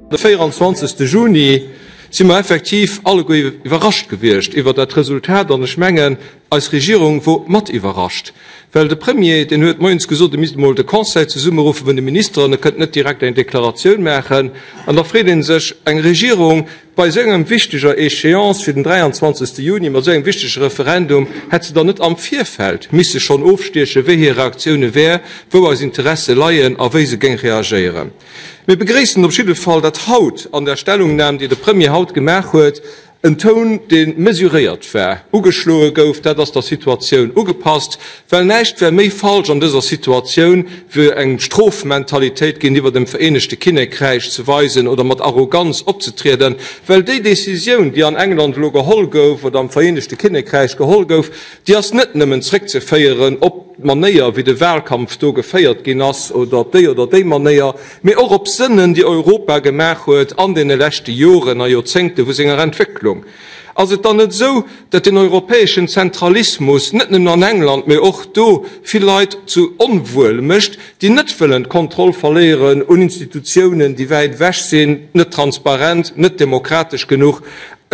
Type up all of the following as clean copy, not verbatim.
De 24. Juni si mer effektiv alleguer iwwerrascht gewiescht iwwert dat Resultat an ech mengen, eis Regierung wor mat iwwerrascht, well de Premier, deen huet moies gesot, e misst emol de Conseil zesummeruffe vun de Ministeren, e kënnt net direkt eng Deklaratioun maachen. An da freet ee sech, eng Regierung bei esou engem wichteger Échéance wéi den 23. Juni, mat esou engem wichtege Referendum, hätt se dann net am Virfeld misse schonn ofstiechen, wéi hir Reaktioune wär, wou eis Interesse leien a wéi se géing reagéieren? Mir begréissen op jidde Fall, datt haut an der Stellungnam, déi de Premier haut gemaach huet, en Toun, dee mesuréiert war, ugeschloe gouf. Dat ass der Situatioun ugepasst, well näischt wär méi falsch an dëser Situatioun, wéi eng Strofmentalitéit géintiwwer dem Vereenegte Kinnekräich ze weisen oder mat Arroganz opzetrieden, well déi Décisioun, déi an England elo geholl gouf oder am Vereenegte Kinnekräich geholl gouf, déi ass net nëmmen zréckzeféieren op d'Manéier, wéi de Wahlkampf do geféiert ginn ass, oder op déi oder déi Manéier, mee och op Sënnen, déi Europa gemaach huet an deene leschte Joren a Joerzéngte vu senger Entwécklung. Ass et dann net esou, datt den europäeschen Zentralismus net nëmmen an England, mee och do vill Leit zu onwuel mécht, déi net wëllen d'Kontroll verléieren un Institutiounen, déi wäit ewech sinn, net transparent, net demokratesch genuch?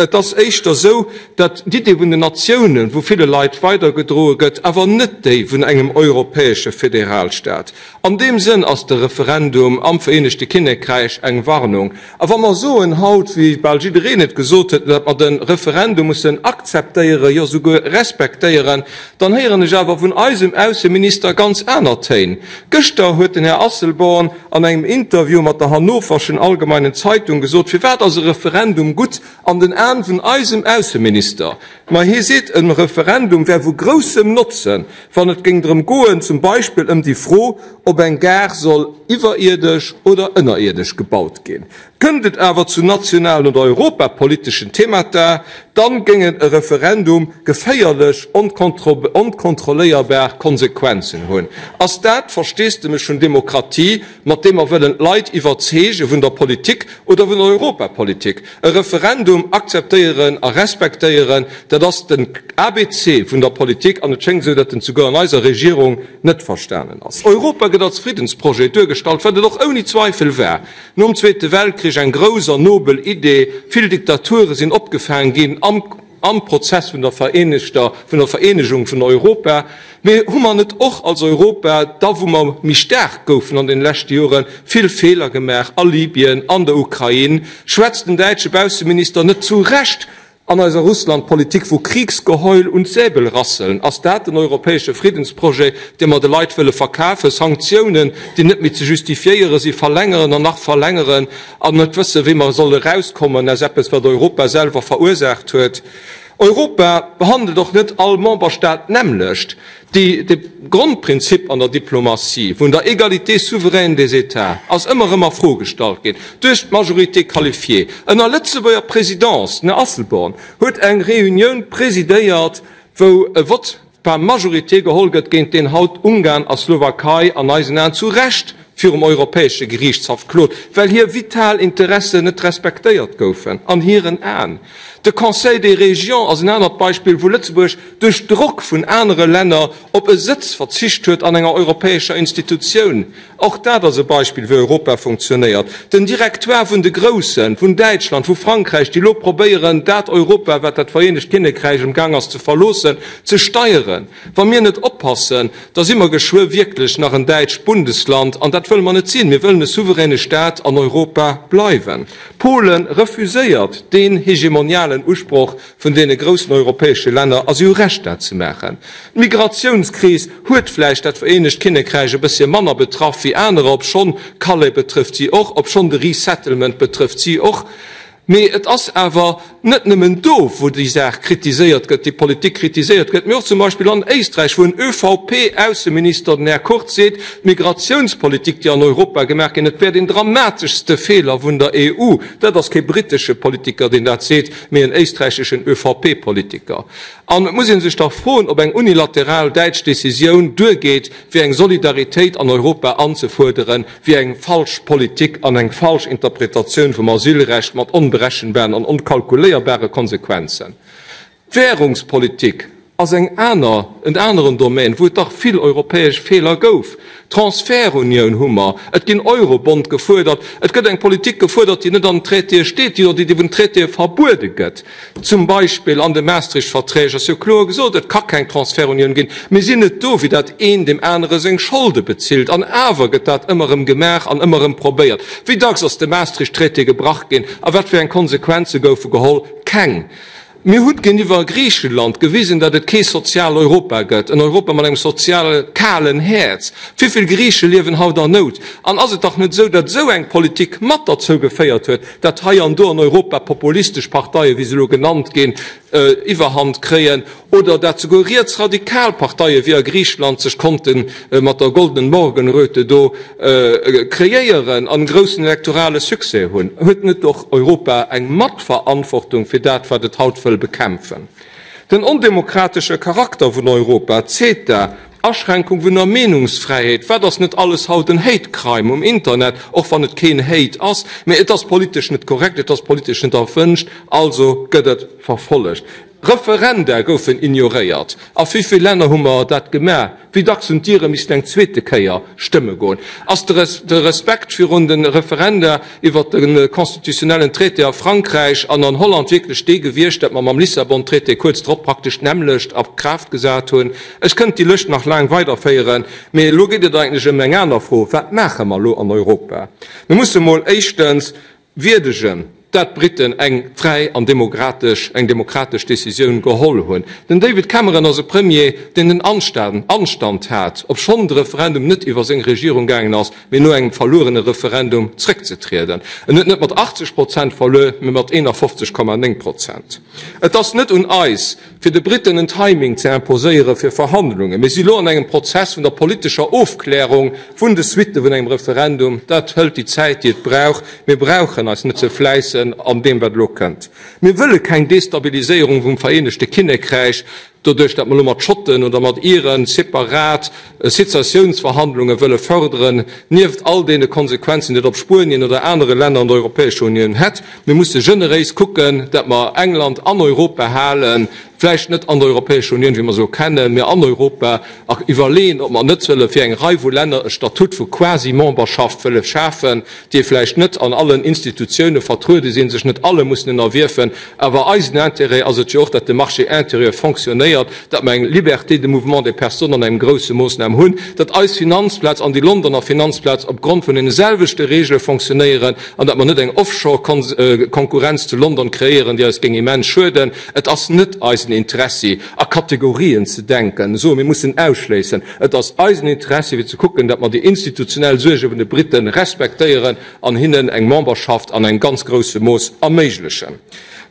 Et ass éischter esou, datt d'Idee vun den Natiounen vu ville Leit weidergedroe gëtt, awer net déi vun engem europäesche Federalstaat. An deem Sënn ass de Referendum am Vereenegte Kinnekräich eng Warnung. A wa mer soen haut, wéi bal jiddereen et gesot huet, datt mer de Referendum mussen akzeptéieren, jo souguer respektéieren, dann héieren ech awer vun eisem Ausseminister ganz aner Téin. Gëschter huet den Här Asselborn an engem Interview mat der Hannoverschen Allgemeinen Zeitung gesot, Firwat ass e Referendum gutt an den Aen vun eisem Ausseminister? Ma hie seet, e Referendum wär vu groussem Notzen, wann et géing drëm goen, zum Beispill ëm déi Fro, ob eng Gare soll iwwerierdesch oder ënnerierdesch gebaut ginn. Kënnt et awer zu nationalen oder europapoliteschen Themata, dann géingen e Referendum geféierlech onkontrolléierbar Konsequenzen hunn. Ass dat d'Versteesdemech vun Demokratie, mat deem mer wëllen d'Leit iwwerzeege vun der Politik oder vun der Europapolitik? E Referendum akzeptéieren a respektéieren, dat ass den ABC vun der Politik an et schéngt esou, datt en souguer an eiser Regierung net verstanen ass. Europa gëtt als Friddensprojet duergestallt, wat et och ouni Zweifel war. Nom Zweete Weltkrich eng grouss an nobel Idee, vill Diktature sinn opgefaang ginn am am Prozess vun der vereenegter, vun der Vereenegung vun Europa. Mee hu mer net och als Europa, da wou mer méi staark goufen an deene leschte Joren, vill Feeler gemaach a Libyen, an der Ukrain? Schwätzt den däitsche Bausseminister net zu Recht An eiser Russlandpolitik vu Kriegsgeheul und Säbelrasseln, ass dat den europäesche Friddensprojet, dee mer de Leit wëlle verkafen? Sanktiounen, déi net méi ze justifiéiere si, verlängeren an nach verlängeren an net wësse wéi mer solle rauskommen aus eppes, wat Europa selwer verursaacht huet. Europa behandelt och net all Memberstaat d'nämmlecht. Déi, de Grondprinzip an der Diplomatie vun der Égalité souveraine des États ass ëmmer erëm a Fro gestallt ginn duerch d'Majorité qualifiée. Ënner Lëtzebuerger Présidence, den Här Asselborn huet eng Reunioun presidéiert, wou e Vott par majorité geholl gëtt, géint deen haut Ungarn a Slowakei an eisen Aen zu Recht virum Europäesche Geriichtshaff klot, well hir vital Interessen net respektéiert goufen an hiren Aen. De Conseil des Régions ass en anert Beispill, wou Lëtzebuerg duerch Drock vun anere Länner op e Sëtz verzicht huet an enger europäescher Institutioun. Och dat ass e Beispill, wéi Europa funktionéiert. Den Directoire vun de Groussen, vun Däitschland, vu Frankräich, déi elo probéieren, dat Europa, wat dat Vereenegt Kinnekräich emgaang ass ze verloossen, ze steieren. Wa mir net oppassen, da si mer geschwë wierklech nach en däitscht Bundesland, an dat wëlle mer net sinn. Mir wëllen e souveräne Staat an Europa bleiwen. Polen refuséiert deen hegemonialen Usproch vun deene groussen europäesche Länner, a si hu Recht dat ze maachen. D'Migratiounskris huet vläicht dat Vereenegt Kinnekräich e bëssche manner betraff wéi anerer, obschonn Calais betrëfft si och, obschonn de Resettlement betrëfft si och. Mee et ass awer net nëmmen do, wou déi Saach kritiséiert gëtt, déi Politik kritiséiert gëtt, mee och zum Beispill an Éisträich, wou en ÖVP-Ausseminister, den Här Kurz, seet, d'Migratiounspolitik, déi an Europa gemaach ginn, et wär deen dramateschste Feeler vun der EU. Dat ass kee brittesche Politiker, deen dat seet, mee en éisträicheschen ÖVP-Politiker. An et muss ee sech dach froen, ob eng unilateral däitsch Decisioun duergeet, fir eng Solidaritéit an Europa anzefuerderen, wéi eng falsch Politik an eng falsch Interpretatioun vum Asylrecht mat onberechenbaren an onkalkuléierbare Konsequenzen. D'Währungspolitik. ass eng aner, en aneren Domaine, wou et dach vill europäesch Feeler gouf. D'Transferunioun hu mer, et ginn Eurobond gefuerdert, et gëtt eng Politik gefuerdert, déi net an den Traitéë steet, déi oder déi vun den Traitéë verbuede gëtt. Zum Beispill an de Maastricht-Verträg ass jo kloer gesot, et ka keng Transferunioun ginn. Mir sinn net do, fir dat een deem anere seng Scholde bezilt. An awer gëtt dat ëmmer erëm gemaach an ëmmer erëm probéiert. Wéi dacks ass de Maastricht-Traité gebrach ginn a wat fir eng Konsequenze goufe geholl? Keng. Mir hunn géintiwwer Griichenland gewisen, datt et kee sozial Europa gëtt, en Europa mat engem soziale kalen Häerz. Wéivill Griiche liewen haut an Nout? An ass et dach net esou, datt esou eng Politik mat derzou geféiert huet, datt hei an do an Europa populistesch Parteien, wéi se elo genannt ginn, Iwwerhand kréien, oder dat souguer rietsradikal Parteien, wéi a Griicheland, sech konnte mat der Goldenen Morgenröte do kreéieren an groussen elektorale Succès hunn? Huet net och Europa eng Matverantwortung fir dat, wat et haut wëll bekämpfen? Den ondemokratesche Charakter vun Europa, CETA, Aschränkung vun der Meenungsfräiheet, wat ass net alles haut en Hate Crime um Internet, och wann et keen Hate ass, mee et ass politesch net korrekt, et ass politesch net erwënscht, also gëtt et verfollegt. Referenda goufen ignoréiert. A wéi vill Länner hu mer dat gemaach? Wéi dacks hunn d'Iren missen eng zweete Kéier stëmme goen? Ass de Respekt virun de Referenda iwwert de constitutionnellen Traité a Frankräich an an Holland wierklech dee gewiescht, dat mer mam Lissabon-Traité kuerz drop praktesch d'nämmlecht a Kraaft gesat hunn? Ech kënnt déi Lëscht nach laang weiderféieren, mee elo geet et eigentlech ëm eng aner Fro, Wat maache mer elo an Europa? Mir musse mol éischtens wierdegen, dat d'Briten eng fräi an demokratesch, eng demokratesch Decisioun geholl hunn. Den David Cameron ass e Premier, deen den Anstand, Anstand hat, obschonn de Referendum net iwwer seng Regierung gaangen ass, mee no engem verluerene Referendum zréckzetrieden. En huet net mat 80 Prozent verluer, mee mat 51,9 Prozent. Et ass net un eis, fir de Briten en Timing ze imposéiere fir Verhandlungen. Mir si elo an engem Prozess vun der politescher Ofklärung vun de Suitte vun engem Referendum. Dat hëlt déi Zäit, déi et brauch. Mir brauchen eis net ze fläissen an deem, wat elo kënnt. Mir wëlle keng Destabiliséierung vum Vereenegte Kinnekräich doduerch, datt mer elo mat Schotten oder mat Iren separat Sezessiounsverhandlunge wëlle fërderen, nieft all deene Konsequenzen, déi et op Spuenien oder anere Länner an der Europäescher Unioun hätt. Mir musse generéis kucken, datt mer England an Europa halen, vläicht net an der Europäescher Unioun, wéi mer se elo kennen, mä an Europa, a iwwerleeën, ob mer net wëlle fir eng Rei vu Länner e Statut vu Quasi-Memberschaft wëlle schafen, déi vläicht net an allen Institutioune vertruede sinn, sech net alle mussen ënnerwierfen. Awer eisen Intérêt ass et jo och, datt de Marché intérieur fonctionnéiert, datt mer eng Liberté de mouvement des personnes an engem grousse Moossnam hunn, datt eis Finanzplaz an déi Londoner Finanzplaz opgrond vun deene selwechte Regele fonctionnéieren, an datt mer net eng Offshore-Konkurrenz zu London kreéieren, déi eis géing immens schueden. Et ass net eisen Interessi, a Kategorien ze denken, soen, mir mussen ausschléissen. Et ass eisen Interessi, fir ze kucken, datt mer déi institutionell Suerge vun de Brite respektéieren an hinnen eng Memberschaft an engem ganz grousse Mooss erméiglechen.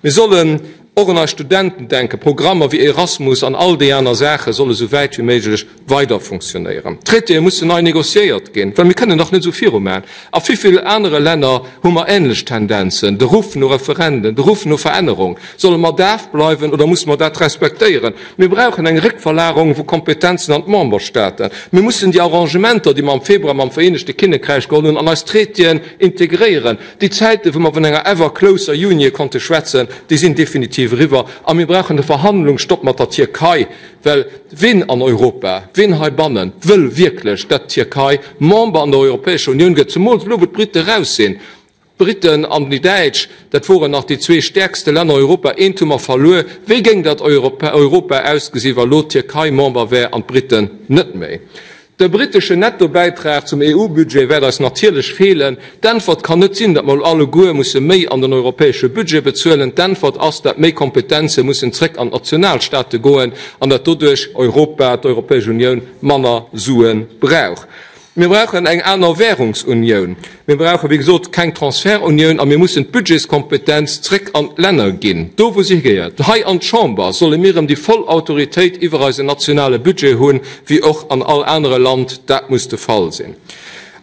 Mir sollen och un eis Studenten denken. Programmer wéi Erasmus an all déi aner Saache solle sou wäit wéi méiglech weider funktionéieren. D'Traitéë mussen nei négociéiert ginn, well mir kënnen dach net esou virumaen. A vivill anere Länner hu mer ähnlech Tendenzen, de Ruff no Referenden, de Ruff no Verännerung. Solle mer daf bleiwen oder musse mer dat respektéieren? Mir brauchen eng Réckverlagerung vu Kompetenzen an d'Memberstaaten. Mir mussen déi Arrangementer, déi mer am Februar mam Vereenegte Kinnekräich geholl hunn, an eis Traitéen integréieren. Déi Zäiten, wou mer vun enger ever closer Union konnte schwätzen, déi sinn definitiv eriwwer. A mir brauchen de Verhandlungsstopp mat der Tierkei. Well ween an Europa, ween heibannen wëll wierklech, datt d'Tierkei Member an der Europäescher Unioun gëtt, zemools elo wou d'Brite raus sinn? D'Briten an déi Däitsch, dat woren nach déi zwee stäerkste Länner Europa, eent hu mer verluer. Wéi géing dat Europa ausgesi wa lo d'Tierkei Member wär an d'Briten net méi? De britteschen Nettobäitrag zum EU-Budget wäert eis natierlech feelen. D'Äntwert kann net sinn, datt mer elo alleguer musse méi an den europäesche Budget bezuelen. D'Äntwert ass, datt méi Kompetenze mussen zréck an d'Nationalstaate goen an datt doduerch Europa, d'Europäesch Unioun, manner Sue brauch. Mir brauchen eng aner Währungsunioun. Mir brauche wéi gesot keng Transferunioun a mir mussen d'Budgetskompetenz zréck an d'Länner ginn, do wou se higehéiert. Hei an d'Chamber solle mir erëm déi voll Autoritéit iwwer eisen nationale Budget hunn, wéi och an all anere Land dat muss de Fall sinn.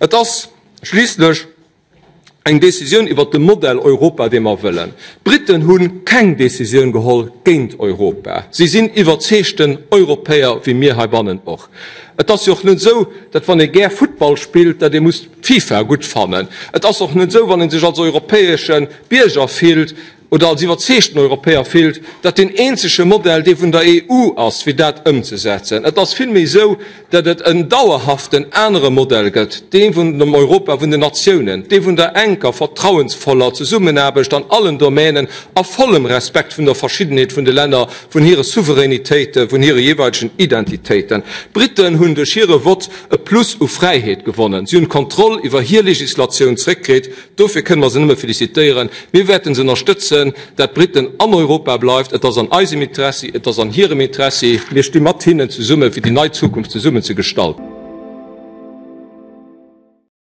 Et ass schliisslech eng Décisioun iwwert de Modell Europa, dee mer wëllen. D'Briten hu keng Décisioun geholl géint Europa. Si sinn iwwerzeegten Europäer, wéi mir heibannen och. Et ass jo och net esou, datt wann ee gär Futtball spillt, datt ee muss d'FIFA gutt fannen. Et ass och net esou, wann ee sech als europäesche Bierger fillt. oder als iwwerzeegten Europäer fillt, datt deen eenzege Modell dee vun der EU ass, fir dat ëmzesetzen. Et ass villméi esou, datt et en dauerhaften anere Modell gëtt, dee vun dem Europa vun den Natiounen, dee vun der enker, vertrauensvoller Zesummenaarbecht an allen Domänen a vollem Respekt vun der Verschiddenheet vun de Länner, vun hire Souveränitéiten, vun hire jeeweilegen Identitéiten. D'Briten hunn duerch hire Vott e Plus u Fräiheet gewonnen. Si hunn d'Kontroll iwwer hir Legislatioun zréckkritt. Dofir kënne mer se nëmme felicitéieren. Mir wäerten se ënnerstëtzen, dat Briten an Europa bleift. Et ass an eisem Interessi, et ass an hirem Interessi. Mir sti mat hinnen zesumme fir déi nei Zukunft zesummen ze gestalten.